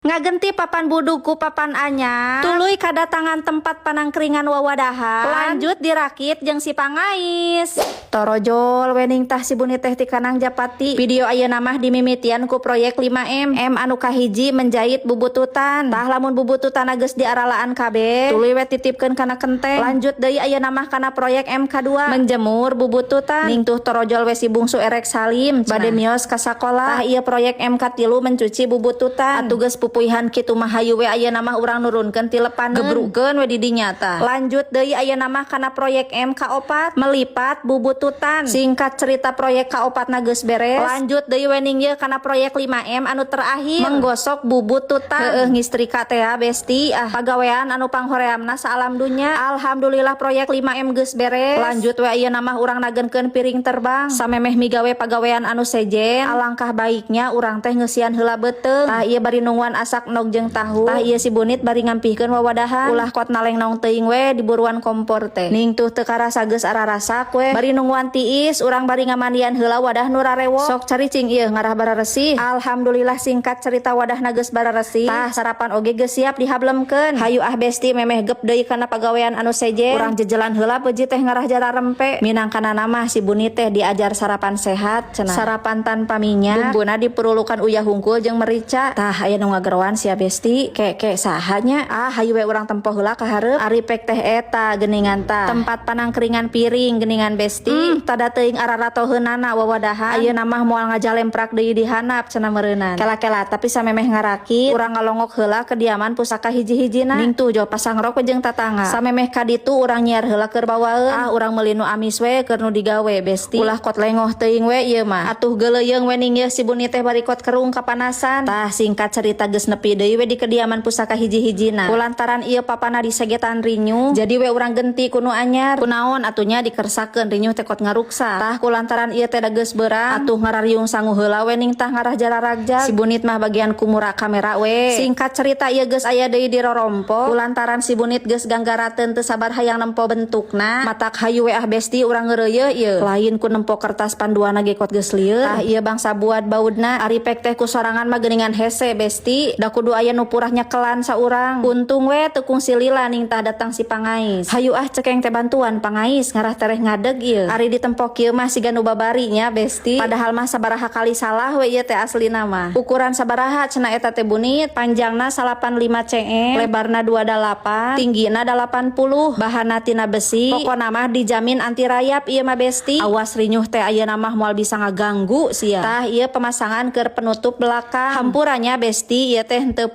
Ngagenti papan budug ku papan anyar, tuluy kadatangan tempat panangkringan wawadahan, lanjut dirakit jeung si pangais. Torojol we ning tah si buni teh ti Kanang Japati. Video ayeuna mah dimimitian ku proyek 5M. M anu kahiji menjahit bubututan. Tah, lamun bubututan geus diaralaan kabeh, tuluy we titipkeun kana kenteng. Lanjut deui ayeuna mah kana proyek MK2, menjemur bubututan. Ning tuh, torojol we si bungsu erek salim bade mios ka sakola. Tah, ieu proyek MK3, mencuci bubututan. Atuh geus pupuihan kitu mah, hayu we ayeuna mah urang nurunkeun ti lepaneun, gebrukeun we di dinya tah. Lanjut deui ayeuna mah kana proyek MK4, melipat bubututan. Singkat cerita, proyek K4 na geus beres. Lanjut deui we ning ieu kana proyek 5M anu terakhir, menggosok bubututan. Heueuh, ngistrika teh ya, besti. Ah, pagawean anu panghoreamna saalam dunya. Alhamdulillah, proyek 5M geus beres. Lanjut we ayeuna mah urang nagenkeun piring terbang. Samemeh migawe pagawean anu sejen, alangkah baiknya urang teh ngeusian heula beuteung. Tah, ieu bari nungguan asak endog jeung tahu. Tah, ieu si bunit bari ngampihkeun wawadahan. Ulah kot naleng nong teuing we diburuan kompor teh. Ning tuh, teu karasa geus ararasak we. Bari nungguan tiis, urang bari ngamandian heula wadah nu rarewok. Sok caricing ieu ngarah bararesih. Alhamdulillah, singkat cerita wadahna geus bararesih. Tah, sarapan oge geus siap dihablemkeun. Hayu ah, besti, memeh gep deui kana pagawean anu sejen, urang jejelan heula beji teh ngarah jararempe. Minangkana mah si bunit teh diajar sarapan sehat cenah, sarapan tanpa minyak, bumbuna dipurulukan uyah hungkul jeung merica. Tah, aya nu ngageroan sia, besti. Ke ke saha nya? Ah, hayu we urang tempo heula ka hareup. Ari pek teh eta geuningan tah, tempat panangkringan piring geuningan, besti. Tada teuing araratoheunana wawadahan. Ayeuna mah moal ngajalemprak deui di handap cenah meureunan. Kela-kela, tapi samemeh ngarakit, urang ngalongok heula kediaman pusaka hiji-hijina. Ning tuh, jol pasang rok jeung tatangga. Samemeh ka ditu, urang nyiar heula keur bawaeun. Ah, urang meuli nu amis we keur nu digawe, besti. Ulah kot lengoh teuing we ieu mah. Atuh geuleuyeung we ning ieu si buni teh bari kot kerung kapanasan. Tah, singkat cerita geus nepi deui we di kediaman pusaka hiji-hijina. Kulantaran ieu papana disegetan rinyuh, jadi we urang genti ku nu anyar. Kunaon atuh nya, dikersakeun rinyuh teh kot ngaruksa. Tah, kulantaran ieu teh da geus beurang, atuh ngarariung sangu heula we ning tah ngarah jararagjag. Si bunit mah bagian kumura kamera we. Singkat cerita, ieu geus aya deui di rorompo. Kulantaran si bunit geus ganggarateun teu sabar hayang nempo bentukna, matak hayu we ah, besti, urang ngeureuyeuh ieu. Lain ku nempo kertas panduana ge kot geus lieur. Tah, ieu bangsa buat baudna. Ari pek teh ku sorangan mah geuningan hese, besti. Da kudu aya nu purah nyekelan saurang. Untung we teu kungsi lila ning tah datang si pangais. "Hayu ah," cekeng teh, "bantuan, pangais, ngarah tereh ngadeg ieu." Ari ditempo kieu mah siga nu babari nya, besti. Padahal mah sabaraha kali salah we ieu teh aslina mah. "Ukuran sabaraha cenah eta teh, bunit?" "Panjangna 85 cm, lebarna 28, tinggina 80, bahanna tina besi. Pokona mah dijamin anti rayap ieu mah, besti. Awas rinyuh teh, ayeuna mah moal bisa ngaganggu sia." Tah, ieu pemasangan keur penutup belakang. Hampura nya, besti, ieu teh henteu